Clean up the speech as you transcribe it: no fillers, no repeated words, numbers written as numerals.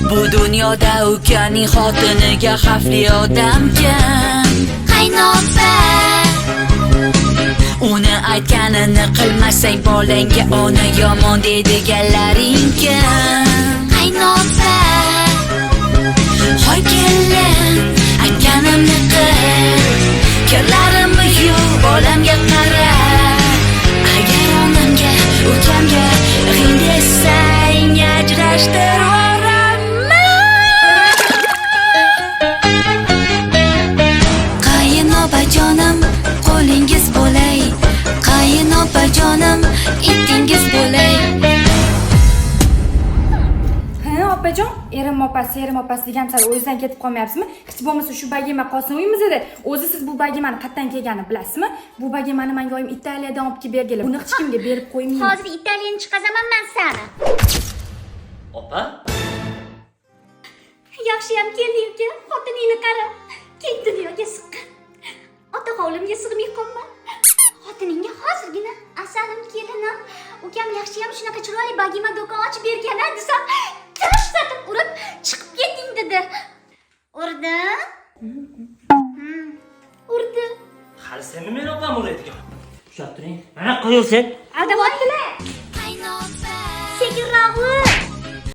Bu dunyoda ukaning xotiniga xavfli odam kim? Qaynopa. Uni aytganini qilmasang, bolangga ona yomon deydiganlaring kim? Qaynopa. Hoy kelin, aytganimni qil. Kirlarimni yuv, bolamga qara. Agar onamga, ukamga g'ing desang, ajrashtirvoraman. Qayinopajonim, qo'lingiz bo'lay. Qayinopajonim, itingiz bo'lay. Ha, opajon, erim opasi, erim opasi degan sal o'zidan ketib qolmayapsizmi? Hech bo'lmasa shu bagema qolsin uyimizda. O'zi siz bu bagemani qayerdan kelganini bilasizmi? Bu bagemani menga oyim Italiyadan olib kelib berganlar. Buni hech kimga berib qo'ymayman. Hozir Italiyani chiqazaman man sani. Opa? Yaxshiyam kelding, uka. Xotiningni qara. Keng dunyoga siqqan. Ota hovlimga sig'may qolma. Xotiningga hozirgina asalim kelinim, ukam yaxshiyam shunaqa chiroyli bagima do'kon ochib bergan a desam, tashlatib urib chiqib keting dedi. Urdi? Urdi. Hali senmi meni opam uradigan? Ushlab turing. Mana qo'yil sen. Aldayaptilar. Sekinroq ur.